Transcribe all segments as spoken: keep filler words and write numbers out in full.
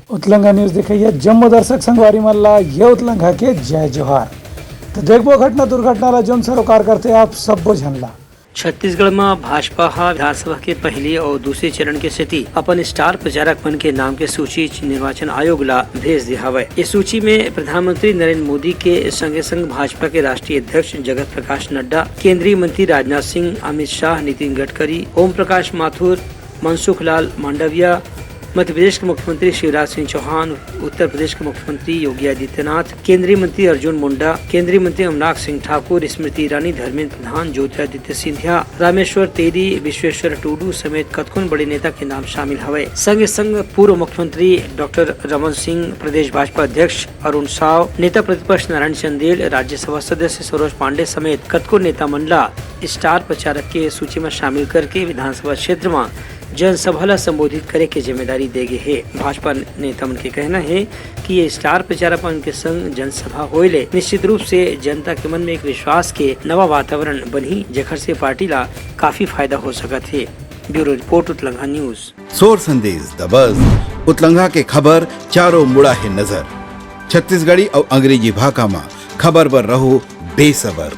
उतलंघा news देखइया जम्मो दर्शक संगवारी मन ला ये उतलंघा के जय जोहार। तो देखबो घटना दुर्घटना ला, जोन सरोकार करथे आप सब्बो झन ला। छत्तीसगढ़ म भाजपा ह विधानसभा के पहली अउ दूसरे चरण के सेती अपन स्टार प्रचारक मन के नाम के सूची निर्वाचन आयोग ला भेज दे हवय। इस सूची में प्रधानमंत्री नरेंद्र मोदी के संगे संग भाजपा के राष्ट्रीय अध्यक्ष जगत प्रकाश नड्डा, केंद्रीय मंत्री राजनाथ सिंह, अमित शाह, नितिन गडकरी, ओम प्रकाश माथुर, मनसुख लाल मांडविया, मध्य प्रदेश के मुख्यमंत्री शिवराज सिंह चौहान, उत्तर प्रदेश के मुख्यमंत्री योगी आदित्यनाथ, केंद्रीय मंत्री अर्जुन मुंडा, केंद्रीय मंत्री अनुराग सिंह ठाकुर, स्मृति ईरानी, धर्मेंद्र प्रधान, ज्योतिरादित्य सिंधिया, रामेश्वर तेली, विश्वेश्वर टुडू समेत कतकोन बड़े नेता के नाम शामिल हवय। संगे संग पूर्व मुख्यमंत्री डॉक्टर रमन सिंह, प्रदेश भाजपा अध्यक्ष अरुण साव, नेता प्रतिपक्ष नारायण चंदेल, राज्यसभा सदस्य सरोज पांडे समेत कतको नेता मन ला स्टार प्रचारक के सूची म शामिल करके विधानसभा क्षेत्र म जनसभा ला संबोधित करे के जिम्मेदारी दे गे हे। भाजपा नेता मन के कहना हे कि ये स्टार प्रचारक मन के संग जनसभा होए ले निश्चित रूप से जनता के मन में एक विश्वास के नवा वातावरण बनही, जेखर से पार्टी ला काफी फायदा हो सकत हे। Bureau report, Utlangha news. सोर संदेश द बज, उतलंघा के खबर चारों मुड़ा हे नजर। छत्तीसगढ़ी अउ अंग्रेजी भाखा म खबर बर रहो बेसबर।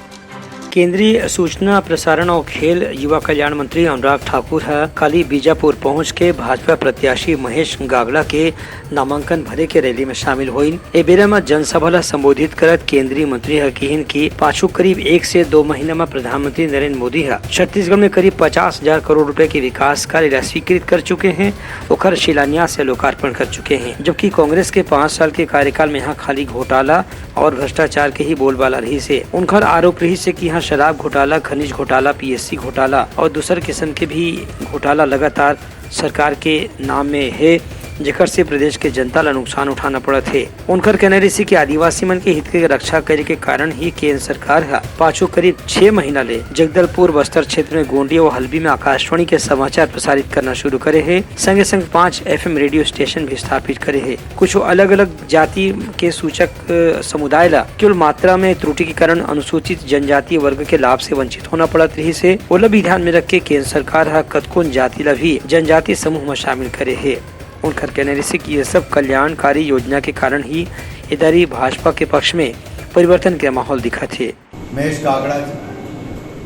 केंद्रीय सूचना, प्रसारण अउ खेल युवा कल्याण मंत्री अनुराग ठाकुर ह काली बीजापुर पहुंच के भाजपा प्रत्याशी महेश गागड़ा के नामांकन भरे के रैली में शामिल होइन। ए बेरा म जनसभा ल संबोधित करत केंद्रीय मंत्री ह किहिन कि पाछू करीब एक से दो महीना म प्रधानमंत्री नरेंद्र मोदी ह छत्तीसगढ़ में करीब पचास हजार करोड़ रुपए के विकास कार्य ला स्वीकृत कर चुके हैं, ओखर शिलान्यास या लोकार्पण कर चुके हैं, जबकि कांग्रेस के पाँच साल के कार्यकाल में यहाँ खाली घोटाला और भ्रष्टाचार के ही बोलबाला रहिस हे। उनकर आरोप रहिस हे कि यहाँ शराब घोटाला, खनिज घोटाला, पीएससी घोटाला और दूसर किस्म के भी घोटाला लगातार सरकार के नाम में हे, जेकर से प्रदेश के जनता ला नुकसान उठाना पड़त हे। उनकर कहना रहिस हे कि आदिवासी मन के हित के रक्षा करे के कारण ही केंद्र सरकार ह पाछू करीब छह महीना ले जगदलपुर बस्तर क्षेत्र में गोंडी और हल्बी में आकाशवाणी के समाचार प्रसारित करना शुरू करे हे। संगे संग पांच एफएम रेडियो स्टेशन भी स्थापित करे हे। कुछ अलग-अलग जाति के सूचक, अ, समुदाय ला केवल मात्रा में त्रुटि के कारण अनुसूचित जनजातीय वर्ग के लाभ से वंचित होना पड़त रहिस हे। ओला भी ध्यान में रख के केंद्र सरकार ह कतकोन जाति ला भी जनजातीय समूह म शामिल करे हे। उनकर कहना रहिस हे कि ये सब कल्याणकारी योजना के कारण ही इधर ही भाजपा के पक्ष में परिवर्तन के माहौल दिखत हे। महेश गागड़ा जी,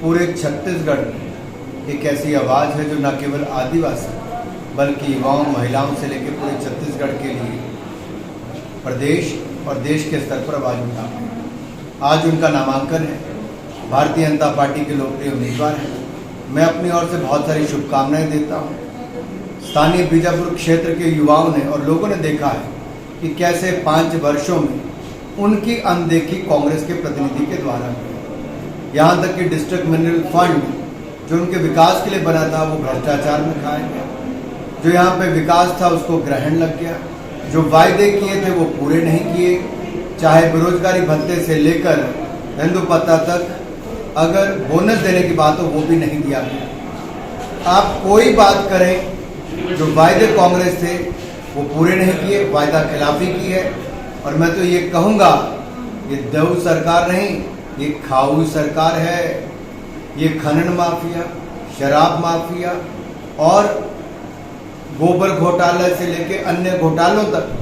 पूरे छत्तीसगढ़ में एक ऐसी आवाज़ है जो न केवल आदिवासी बल्कि युवाओं, महिलाओं से लेकर पूरे छत्तीसगढ़ के लिए प्रदेश और देश के स्तर पर आवाज़ उठाते हैं। आज उनका नामांकन है, भारतीय जनता पार्टी के लोकप्रिय उम्मीदवार हैं। मैं अपनी ओर से बहुत सारी शुभकामनाएं देता हूँ। स्थानीय बीजापुर क्षेत्र के युवाओं ने और लोगों ने देखा है कि कैसे पाँच वर्षों में उनकी अनदेखी कांग्रेस के प्रतिनिधि के द्वारा हुई। यहाँ तक कि डिस्ट्रिक्ट मिनरल फंड जो उनके विकास के लिए बना था, वो भ्रष्टाचार में खाया गया। जो यहाँ पे विकास था, उसको ग्रहण लग गया। जो वायदे किए थे, वो पूरे नहीं किए। चाहे बेरोजगारी भत्ते से लेकर तेंदूपत्ता तक, अगर बोनस देने की बात हो, वो भी नहीं दिया गया। आप कोई बात करें, जो वायदे कांग्रेस थे, वो पूरे नहीं किए, वायदा खिलाफी की है। और मैं तो ये कहूँगा, ये देऊ सरकार नहीं, ये खाऊ सरकार है। ये खनन माफिया, शराब माफिया और गोबर घोटाला से लेके अन्य घोटालों तक,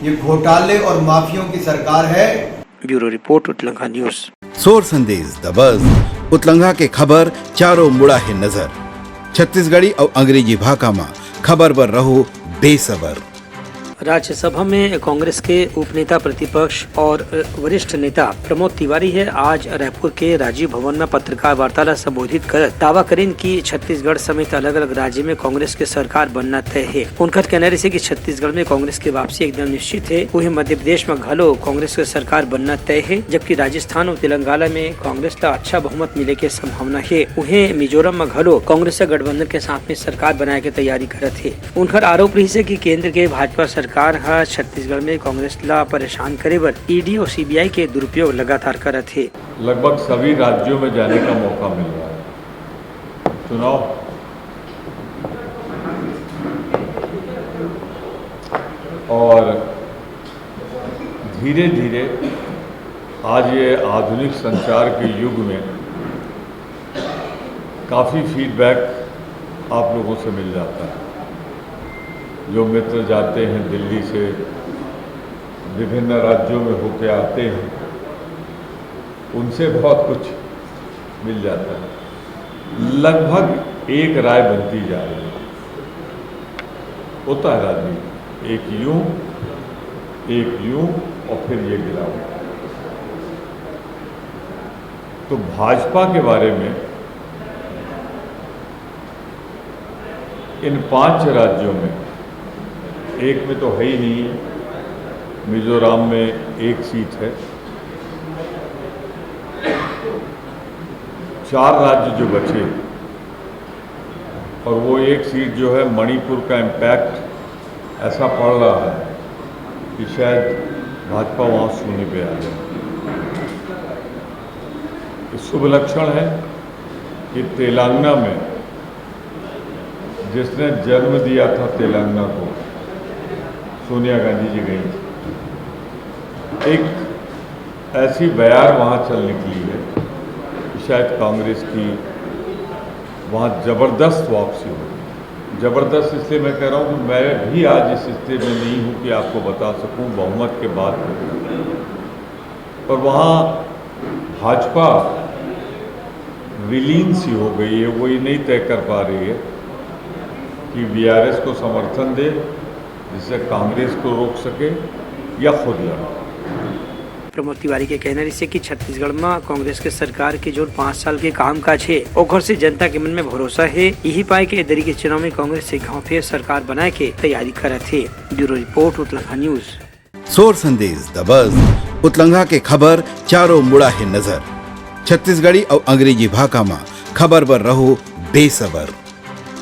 ये घोटाले और माफियों की सरकार है। Bureau report, Utlangha news. सोर संदेश द बज, उतलंघा के खबर चारों मुड़ा हे नजर। छत्तीसगढ़ी अउ अंग्रेजी भाखा म खबर बर रहो बेसबर। राज्यसभा में कांग्रेस के उपनेता प्रतिपक्ष और वरिष्ठ नेता प्रमोद तिवारी ह आज रायपुर के राजीव भवन में पत्रकार वार्ता ला संबोधित करत दावा करिन कि छत्तीसगढ़ समेत अलग-अलग राज्य में कांग्रेस के सरकार बनना तय हे। उनकर कहना रहिस हे कि छत्तीसगढ़ में कांग्रेस के वापसी एकदम निश्चित हे। उहे मध्य प्रदेश में घलो कांग्रेस के सरकार बनना तय हे, जबकि राजस्थान और तेलंगाना में कांग्रेस ला अच्छा बहुमत मिले के संभावना हे। उहे मिजोरम में घलो कांग्रेस ह गठबंधन के साथ में सरकार बनाए के तैयारी करत हे। उनकर आरोप रहिस हे कि केंद्र के भाजपा सरकार ह छत्तीसगढ़ में कांग्रेस ला परेशान करे बर ईडी और सीबीआई के दुरुपयोग लगातार करत हे। लगभग सभी राज्यों में जाने का मौका मिल रहा है। चुनाव और धीरे-धीरे आज ये आधुनिक संचार के युग में काफ़ी फीडबैक आप लोगों से मिल जाता है। जो मित्र जाते हैं दिल्ली से, विभिन्न राज्यों में होके आते हैं, उनसे बहुत कुछ मिल जाता है। लगभग एक राय बनती जा रही है। होता है राजनीति, एक यूं, एक यूं, और फिर ये गिरावट। तो भाजपा के बारे में इन पांच राज्यों में, एक में तो है ही नहीं है, मिजोरम में एक सीट है, चार राज्य जो बचे, और वो एक सीट जो है, मणिपुर का इम्पैक्ट ऐसा पड़ रहा है कि शायद भाजपा वहाँ शून्य पे आ जाए। ये शुभ लक्षण है कि तेलंगाना में, जिसने जन्म दिया था तेलंगाना को, सोनिया गांधी जी गई थी, एक ऐसी बयार वहाँ चल निकली है कि शायद कांग्रेस की वहाँ जबरदस्त वापसी होगी। जबरदस्त इसलिए मैं कह रहा हूँ कि मैं भी आज इस स्थिति में नहीं हूँ कि आपको बता सकूँ बहुमत के बाद। पर वहाँ भाजपा विलीन सी हो गई है, वो ये नहीं तय कर पा रही है कि वीआरएस को समर्थन दे, जिससे कांग्रेस को रोक सके, या खुद लड़े। प्रमोद तिवारी के कहना रहिसे कि छत्तीसगढ़ म कांग्रेस के सरकार के जोन पाँच साल के कामकाज हे, ओखर से जनता के मन में भरोसा हे। यही पाय के ए दरी के चुनाव में कांग्रेस एक घांव फेर सरकार बनाए के तैयारी करत हे। Bureau report, Utlangha news. सोर संदेश दबस, उतलंघा के खबर चारों मुड़ा हे नजर। छत्तीसगढ़ी अउ अंग्रेजी भाखा म खबर बर रहो बेसबर।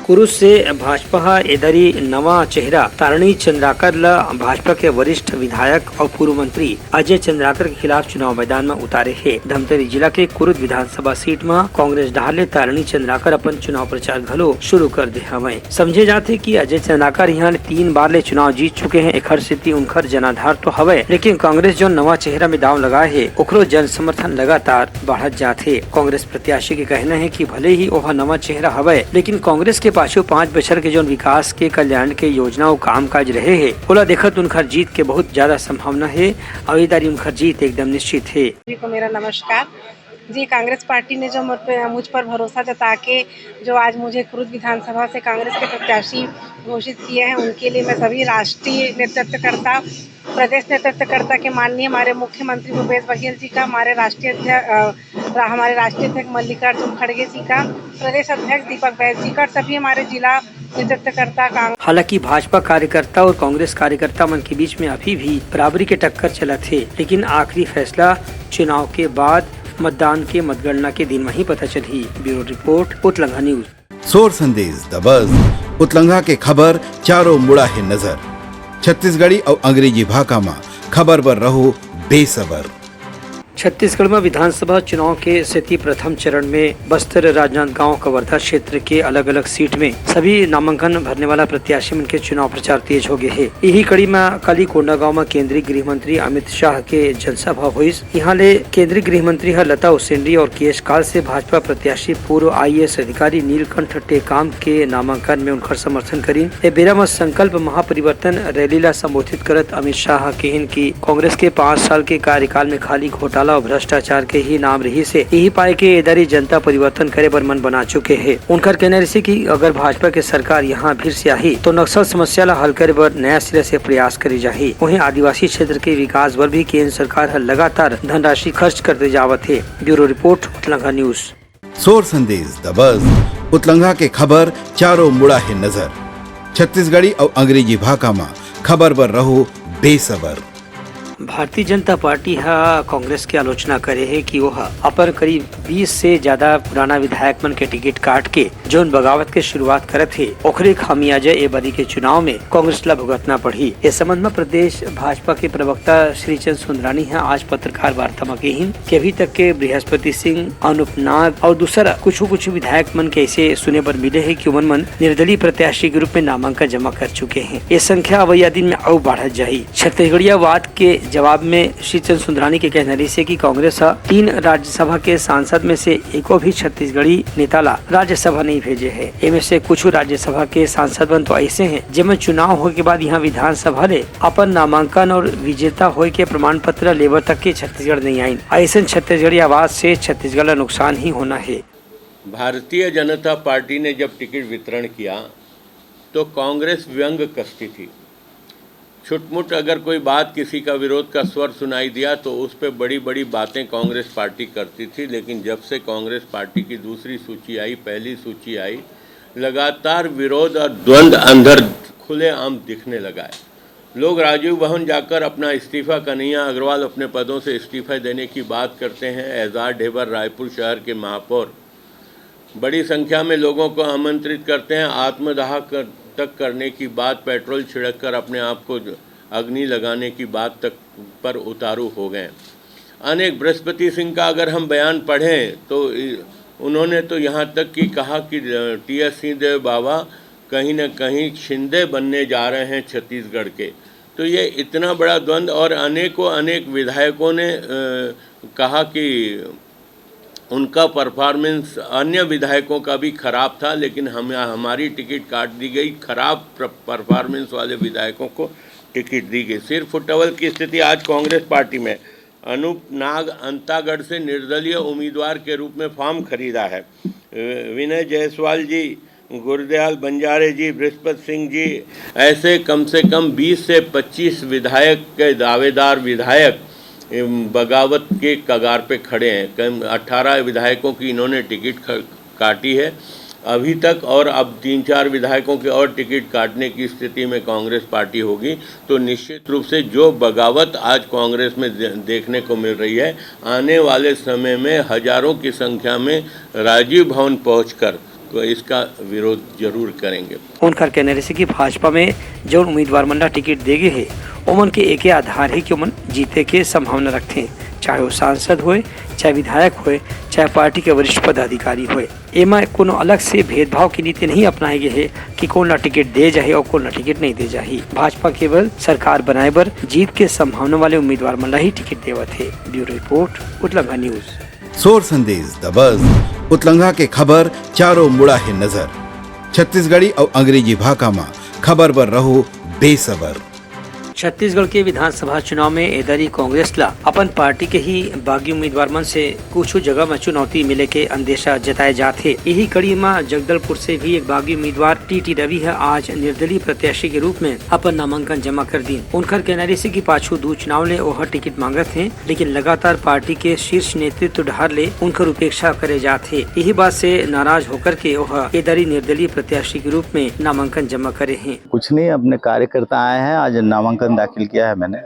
कुरुद से भाजपा ह ए दरी नवा चेहरा तारिणी चंद्राकर ल भाजपा के वरिष्ठ विधायक अउ पूर्व मंत्री अजय चंद्राकर के खिलाफ चुनाव मैदान म उतारे हे। धमतरी जिला के कुरुद विधानसभा सीट म कांग्रेस डहार ले तारिणी चंद्राकर अपन चुनाव प्रचार घलो शुरू कर दे हवय। समझे जाथे कि अजय चंद्राकर इहां ले तीन बार ले चुनाव जीत चुके हैं, एखर सेती उनखर जनाधार तो हवय, लेकिन कांग्रेस जो नवा चेहरा में दांव लगाए हे, ओखरो जन समर्थन लगातार बढ़त जात हे। कांग्रेस प्रत्याशी के कहना हे कि भले ही ओहा नवा चेहरा हवय, लेकिन कांग्रेस के पाछू पांच बछर के जोन विकास के, कल्याण के योजना अउ कामकाज रहे हे, ओला देखत उनखर जीत के बहुत ज्यादा संभावना हे अउ ए दारी उनखर जीत एकदम निश्चित हे। सभी को मेरा नमस्कार। जी, कांग्रेस पार्टी ने जो मुझ पे, मुझ पर भरोसा जता के जो आज मुझे कुरुद विधानसभा से कांग्रेस के प्रत्याशी घोषित किए हैं, उनके लिए मैं सभी राष्ट्रीय नेतृत्वकर्ता, प्रदेश नेतृत्वकर्ता के माननीय हमारे मुख्यमंत्री भूपेश बघेल जी का, हमारे राष्ट्रीय अध्यक्ष, अ, रा-, हमारे राष्ट्रीय अध्यक्ष मल्लिकार्जुन खड़गे जी का, प्रदेश अध्यक्ष दीपक बैज जी का और सभी हमारे जिला नेतृत्वकर्ता कांग्रेस। हालांकि भाजपा कार्यकर्ता और कांग्रेस कार्यकर्ता मन के बीच में अभी भी बराबरी के टक्कर चलत हे, लेकिन आखिरी फैसला चुनाव के बाद मतदान के मतगणना के दिन म ही पता चलही। Bureau report, Utlangha news. सोर संदेश दबस, उतलंघा के खबर चारों मुड़ा हे नजर। छत्तीसगढ़ी अउ अंग्रेजी भाखा म खबर बर रहो बेसबर। छत्तीसगढ़ म विधानसभा चुनाव के सेती प्रथम चरण में बस्तर, राजनांदगांव, कवर्धा क्षेत्र के अलग-अलग सीट में सभी नामांकन भरने वाला प्रत्याशी मन के चुनाव प्रचार तेज हो गए हे। इही कड़ी म काली कोंडागांव म केंद्रीय गृह मंत्री अमित शाह के जनसभा होइस। इहां ले केंद्रीय गृह मंत्री ह लता उसेंडी और केएस काल से भाजपा प्रत्याशी पूर्व आईएएस अधिकारी नीलकंठ टेकाम के नामांकन में उनखर समर्थन करिन। ए बेरा म संकल्प महापरिवर्तन रैली ला संबोधित करत अमित शाह ह किहिन कि कांग्रेस के पाँच साल के कार्यकाल में खाली घोटाला और भ्रष्टाचार के ही नाम रहिस हे। यही पाए के ए दरी जनता परिवर्तन करे बर मन बना चुके हे। उनखर कहना रहिसे कि अगर भाजपा के सरकार यहाँ फिर से आही, तो नक्सल समस्या ला हल करे बर नया सिरा से प्रयास करे जाही। वहीं आदिवासी क्षेत्र के विकास बर भी केंद्र सरकार ह लगातार धनराशि खर्च करते जावत हे। Bureau report, Utlangha news. सोर संदेश दबस, उतलंघा के खबर चारों मुड़ा हे नजर। छत्तीसगढ़ी अउ अंग्रेजी भाखा म खबर बर रहो बेसबर। भारतीय जनता पार्टी ह कांग्रेस के आलोचना करे हे कि ओह अपन करीब बीस से ज्यादा पुराना विधायक मन के टिकट काट के जोन बगावत के शुरुआत करत हे, ओखरे खामियाजा ए बारी के चुनाव में कांग्रेस ला भुगतना पड़ही। ए संबंध म प्रदेश भाजपा के प्रवक्ता श्रीचंद सुंदरानी ह आज पत्रकार वार्ता म किहिन कि अभी तक के बृहस्पति सिंह, अनूप नाग और दूसरा कुछ कुछ विधायक मन के ऐसे सुने बर मिले हे कि उमन मन निर्दलीय प्रत्याशी के रूप में नामांकन जमा कर चुके हैं। ये संख्या अवैया दिन में अउ बढ़त जाही। छत्तीसगढ़िया वाद के जवाब में श्री चंद सुंदरानी के कहना रहिस हे कि कांग्रेस ह तीन राज्यसभा के सांसद में से एको भी छत्तीसगढ़ी नेता ला राज्यसभा नहीं भेजे हे। एमे से कुछ राज्यसभा के सांसद मन तो ऐसे हैं, जेमन चुनाव होए के बाद यहाँ विधानसभा ले अपन नामांकन और विजेता होए के प्रमाण पत्र लेबर तक के छत्तीसगढ़ नहीं आइन। ऐसन छत्तीसगढ़ी आवाज से छत्तीसगढ़ ला नुकसान ही होना है। भारतीय जनता पार्टी ने जब टिकट वितरण किया, तो कांग्रेस व्यंग कसती थी। छुटमुट अगर कोई बात, किसी का विरोध का स्वर सुनाई दिया, तो उस पे बड़ी-बड़ी बातें कांग्रेस पार्टी करती थी। लेकिन जब से कांग्रेस पार्टी की दूसरी सूची आई, पहली सूची आई, लगातार विरोध और द्वंद्व अंदर खुलेआम दिखने लगा है। लोग राजीव भवन जाकर अपना इस्तीफा, कन्हैया अग्रवाल अपने पदों से इस्तीफा देने की बात करते हैं, एजाज ढेबर रायपुर शहर के महापौर बड़ी संख्या में लोगों को आमंत्रित करते हैं, आत्मदाह कर, तक करने की बात, पेट्रोल छिड़क कर अपने आप को अग्नि लगाने की बात तक पर उतारू हो गए। अनेक, बृहस्पति सिंह का अगर हम बयान पढ़ें, तो इ-, उन्होंने तो यहाँ तक कि कहा कि टीएस सिंहदेव बाबा कहीं न कहीं शिंदे बनने जा रहे हैं छत्तीसगढ़ के। तो ये इतना बड़ा द्वंद्व, और अनेकों अनेक विधायकों ने, अ, कहा कि उनका परफॉर्मेंस अन्य विधायकों का भी खराब था, लेकिन हम, हमारी टिकट काट दी गई, खराब प्र-, परफॉर्मेंस वाले विधायकों को टिकट दी गई। सिर फुटबॉल की स्थिति आज कांग्रेस पार्टी में। अनूप नाग अंतागढ़ से निर्दलीय उम्मीदवार के रूप में फॉर्म खरीदा है। वि-, विनय जायसवाल जी, गुरुदयाल बंजारे जी, बृहस्पति सिंह जी, ऐसे कम से कम बीस से पच्चीस विधायक के दावेदार विधायक, एम, बगावत के कगार पे खड़े हैं। कम अठारह विधायकों की इन्होंने टिकट ख-, काटी है अभी तक, और अब तीन चार विधायकों के और टिकट काटने की स्थिति में कांग्रेस पार्टी होगी, तो निश्चित रूप से जो बगावत आज कांग्रेस में दे-, देखने को मिल रही है, आने वाले समय में हजारों की संख्या में राजीव भवन पहुंचकर तो इसका विरोध जरूर करेंगे। उनकर कहना रहिस कि भाजपा में जौन उम्मीदवार मन ला टिकट दे गे हे, ओमन के एके आधार हे कि ओमन जीते के संभावना रखथे, चाहे वो सांसद होए, चाहे विधायक होए, चाहे पार्टी के वरिष्ठ पदाधिकारी होए। एमा कोनो अलग से भेदभाव की नीति नहीं अपनाए गे हे कि कोन ला टिकट दे जाही और कोन ला टिकट नहीं दे जाही। भाजपा केवल सरकार बनाए बर जीत के संभावना वाले उम्मीदवार मन ला ही टिकट देवत हे। Bureau report, Utlanga news. सोर संदेश दबस, उतलंगा के खबर चारों मुड़ा हे नजर। छत्तीसगढ़ी अउ अंग्रेजी भाखा म खबर बर रहू बेसबर। छत्तीसगढ़ के विधानसभा चुनाव में एदरी कांग्रेस ला अपन पार्टी के ही बागी उम्मीदवार मन से कुछ जगह म चुनौती मिले के अंदेशा जताए जात हे। यही कड़ी म जगदलपुर से भी एक बागी उम्मीदवार टीटी रवि ह आज निर्दलीय प्रत्याशी के रूप में अपन नामांकन जमा कर दीन। उनकर कहना रहिस कि पाछू दू चुनाव ले ओह टिकट मांगत हे, लेकिन लगातार पार्टी के शीर्ष नेतृत्व डहार ले उनकर उपेक्षा करे जात हे। यही बात से नाराज होकर के ओह एदरी निर्दलीय प्रत्याशी के रूप में नामांकन जमा करे हे। कुछ नहीं, अपने कार्यकर्ता आए हैं, आज नामांकन दाखिल किया है मैंने।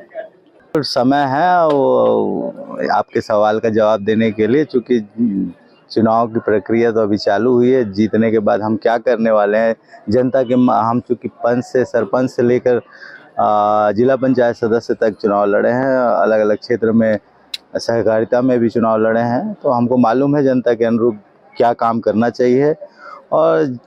समय है वो आपके सवाल का जवाब देने के लिए, चूंकि चुनाव की प्रक्रिया तो अभी चालू हुई है। जीतने के बाद हम क्या करने वाले हैं, जनता के म-, हम चूंकि पंच से, सरपंच से लेकर, आ, जिला पंचायत सदस्य तक चुनाव लड़े हैं, अलग-अलग क्षेत्र में सहकारिता में भी चुनाव लड़े हैं, तो हमको मालूम है जनता के अनुरूप क्या काम करना चाहिए और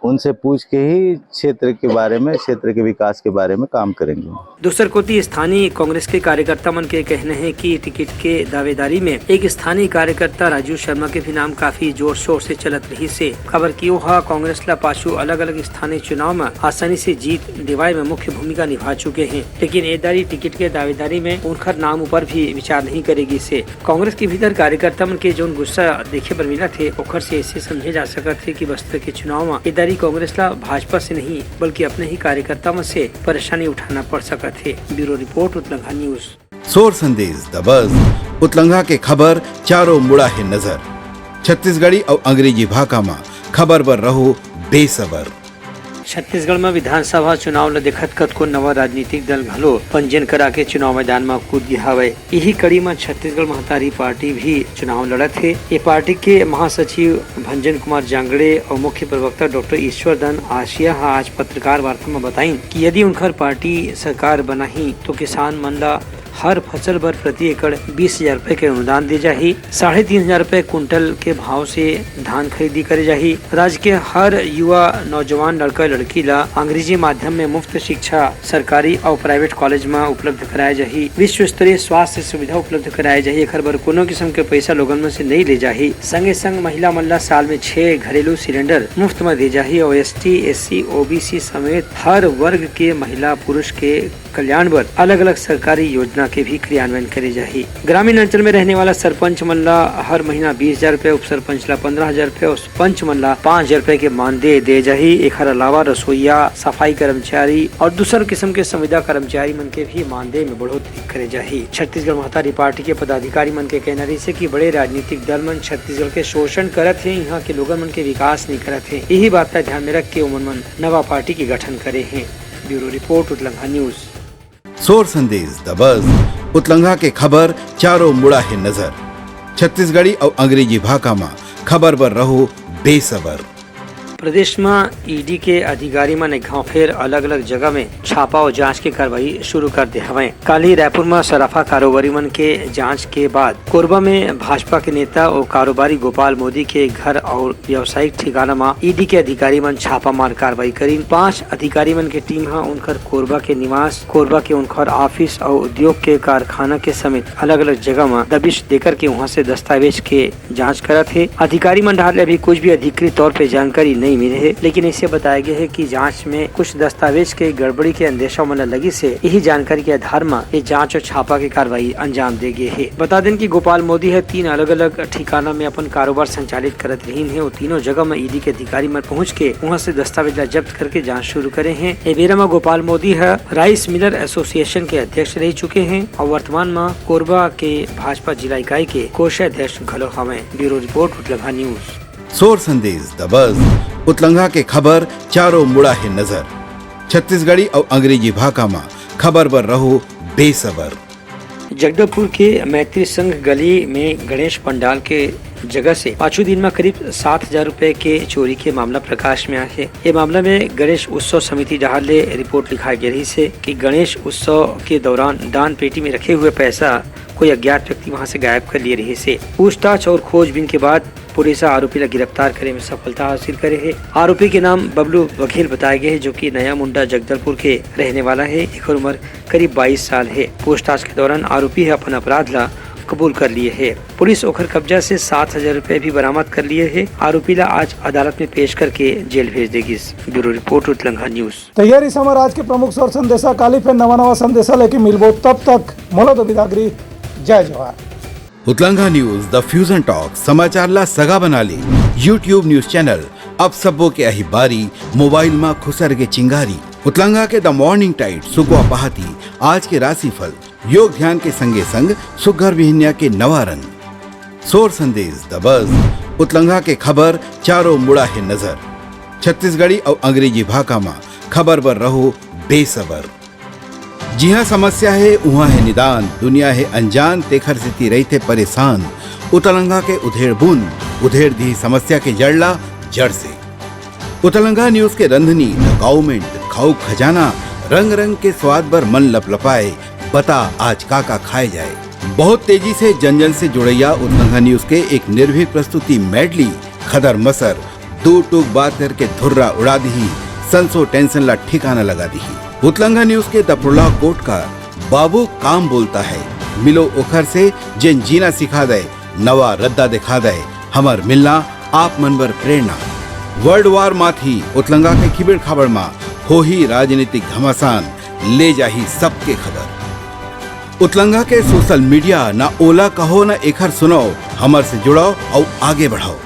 उनसे पूछ के ही क्षेत्र के बारे में, क्षेत्र के विकास के बारे में काम करेंगे। दूसर कोति, स्थानीय कांग्रेस के कार्यकर्ता मन के कहना हे कि टिकट के दावेदारी में एक स्थानीय कार्यकर्ता राजू शर्मा के भी नाम काफी जोर शोर से चलत रहिस हे, काबर कि ओहा कांग्रेस ला पाछू अलग-अलग स्थानीय चुनाव म आसानी से जीत दिवाए में मुख्य भूमिका निभा चुके हे, लेकिन एदरी टिकट के दावेदारी में उनखर नाम ऊपर भी विचार नहीं करे गिस हे। कांग्रेस के भीतर कार्यकर्ता मन के जौन गुस्सा देखे बर मिलत हे, ओखर से ऐसे समझे जा सकत हे कि बस्तर के चुनाव म एदरी कांग्रेस ला भाजपा से नहीं, बल्कि अपने ही कार्यकर्ता मन से परेशानी उठाना पड़ सकत हे। Bureau report, Utlanga news. सोर संदेश दबस, उतलंगा के खबर चारों मुड़ा हे नजर। छत्तीसगढ़ी अउ अंग्रेजी भाखा म खबर बर रहू बेसबर। छत्तीसगढ़ म विधानसभा चुनाव ल देखत कतको नवा राजनीतिक दल घलो पंजीयन करा के चुनाव मैदान म कूद गे हवय। इही कड़ी म छत्तीसगढ़ महतारी पार्टी भी चुनाव लड़त हे। ये पार्टी के महासचिव भंजन कुमार जांगड़े अउ मुख्य प्रवक्ता डॉक्टर ईश्वर दन आशिया ह आज पत्रकार वार्ता म बताइन कि यदि उनखर पार्टी सरकार बनाही, तो किसान मन ल हर फसल बर प्रति एकड़ बीस हजार रुपए के अनुदान दे जाही। साढ़े तीन हजार रुपए कुंटल के भाव से धान खरीदी करे जाही। राज्य के हर युवा नौजवान लड़का लड़की ला अंग्रेजी माध्यम में मुफ्त शिक्षा सरकारी अउ प्राइवेट कॉलेज म उपलब्ध कराए जाही। विश्व स्तरीय स्वास्थ्य सुविधा उपलब्ध कराए जाही। एखर बर कोनो किस्म के पैसा लोगन मन से नइ ले जाही। संगे संग महिला मन ला साल में छह घरेलू सिलेंडर मुफ्त म दे जाही अउ एसटी, एससी, ओबीसी समेत हर वर्ग के महिला पुरुष के कल्याण बर अलग-अलग सरकारी योजना के भी क्रियान्वयन करे जाही। ग्रामीण अंचल में रहने वाला सरपंच मन ला हर महीना बीस हजार रुपए, उप सरपंच ला पंद्रह हजार रुपए अउ पंच मन ला पाँच हजार रुपए के मानदेय दे जाही। एखर अलावा रसोईया, सफाई कर्मचारी अउ दूसर किस्म के संविदा कर्मचारी मन के भी मानदेय में बढ़ोतरी करे जाही। छत्तीसगढ़ महतारी पार्टी के पदाधिकारी मन के कहना रहिसे कि बड़े राजनीतिक दल मन छत्तीसगढ़ के शोषण करत हे, इहाँ के लोगन मन के विकास नइ करत हे। यही बात ला ध्यान में रख के ओमन मन नवा पार्टी के गठन करे हे। Bureau report, Utlangha news. सोर संदेश, द बज। उतलंघा के खबर चारों मुड़ा हे नजर। छत्तीसगढ़ी अउ अंग्रेजी भाखा म खबर बर रहो बेसबर। प्रदेश म ईडी के अधिकारी मन एक घांव फेर अलग-अलग जगह में छापा अउ जांच के कार्रवाई शुरू कर दे हवंय। काली रायपुर म सराफा कारोबारी मन के जांच के बाद कोरबा में भाजपा के नेता अउ कारोबारी गोपाल मोदी के घर अउ व्यावसायिक ठिकाना म ईडी के अधिकारी मन छापामार कार्रवाई करिन। पांच अधिकारी मन के टीम ह उनकर कोरबा के निवास, कोरबा के उनकर ऑफिस अउ उद्योग के कारखाना के समेत अलग-अलग जगह म दबिश देकर के उहां से दस्तावेज के जांच करत हे। अधिकारी मन डहार ले अभी कुछ भी अधिकृत तौर पे जानकारी नइ मिले हे, लेकिन ऐसे बताया गया है कि जांच में कुछ दस्तावेज के गड़बड़ी के अंदेशा मन ल लगिस हे। यही जानकारी के आधार म ये जांच और छापा के कार्रवाई अंजाम दे गे हे। बता देन कि गोपाल मोदी ह तीन अलग-अलग ठिकाना में अपन कारोबार संचालित करत रहिन हे। वो तीनों जगह म ईडी के अधिकारी मन पहुंच के उहां से दस्तावेज ला जब्त करके जांच शुरू करे हे। ए बेरा म गोपाल मोदी ह राइस मिलर एसोसिएशन के अध्यक्ष रह चुके हे और वर्तमान म कोरबा के भाजपा जिला इकाई के कोषाध्यक्ष घलो हवय। Bureau report, Utlangha news. सोर संदेश, द बज। उतलंघा के खबर चारों मुड़ा हे नजर। छत्तीसगढ़ी अउ अंग्रेजी भाखा म खबर बर रहो बेसबर। जगदलपुर के मैत्री संघ गली में गणेश पंडाल के जगह से पाछू दिन म करीब सात हजार रुपए के चोरी के मामला प्रकाश में आए हे। ये मामला में गणेश उत्सव समिति डहार ले रिपोर्ट लिखाए गे रहिस हे कि गणेश उत्सव के दौरान दान पेटी में रखे हुए पैसा कोई अज्ञात व्यक्ति वहां से गायब कर लिए रहिस हे। पूछताछ और खोजबीन के बाद पुलिस ह आरोपी ला गिरफ्तार करे में सफलता हासिल करे हे। आरोपी के नाम बबलू बघेल बताए गए हे, जो कि नया मुंडा जगदलपुर के रहने वाला हे। एकर उम्र करीब बाईस साल हे। पूछताछ के दौरान आरोपी ह अपन अपराध ला कबूल कर लिए हे। पुलिस ओखर कब्जा से सात हजार रुपए भी बरामद कर लिए हे। आरोपी ला आज अदालत में पेश करके जेल भेज दे गिस। Bureau report, Utlangha news. तैयारी समर आज के प्रमुख सोर संदेशा। काली फेर नवा नवा संदेशा लेके मिलबो, तब तक मोला दो बिदागरी। जय जोहार। उतलंघा न्यूज, द फ्यूजन टॉक, समाचार ला सगा बना ले। YouTube न्यूज चैनल, अब सबो के आही बारी, मोबाइल मा खुसर के चिंगारी। उतलंघा के द मॉर्निंग टाइट, सुकवा पहाती, आज के राशिफल, योग ध्यान के संगे संग सुग्घर बिहनिया के नवा रंग। सोर संदेश, द बज, उतलंघा के खबर, चारों मुड़ा हे नजर। छत्तीसगढ़ी अउ अंग्रेजी भाखा मा खबर बर रहो बेसबर। जिहाँ समस्या हे, उहाँ हे निदान, दुनिया हे अनजान, तेखर सेती रहिथे परेशान। उतलंघा के उधेड़ बूंद, उधेड़ दिही समस्या के जड़ ला, जड़ से। उतलंघा न्यूज के रंधनी, द काउमेंट, खाऊ खजाना, रंग रंग के स्वाद बर मन लपलपाए, बता आज का का खाए जाए। बहुत तेजी से जन जन से जुड़ैया उतलंघा न्यूज के एक निर्भीक प्रस्तुति मेडली, खदर मसर, दू टूक बात करके धुर्रा उड़ा दिही, संसो टेंशन ला ठिकाना लगा दिही। उतलंघा न्यूज के द प्रोलॉग कोट का बाबू काम बोलता है, मिलो ओखर से जेन जीना सिखा दे, नवा रद्दा दिखा दे, हमर मिलना आप मन बर प्रेरणा। वर्ल्ड वार माथी उतलंघा के खिबेड़ खाबड़ मा होही राजनीतिक घमासान, ले जाही सबके खबर। उतलंघा के सोशल मीडिया, ना ओला कहो ना एखर सुनाओ, हमर से जुड़ाओ अउ आगे बढ़ाओ।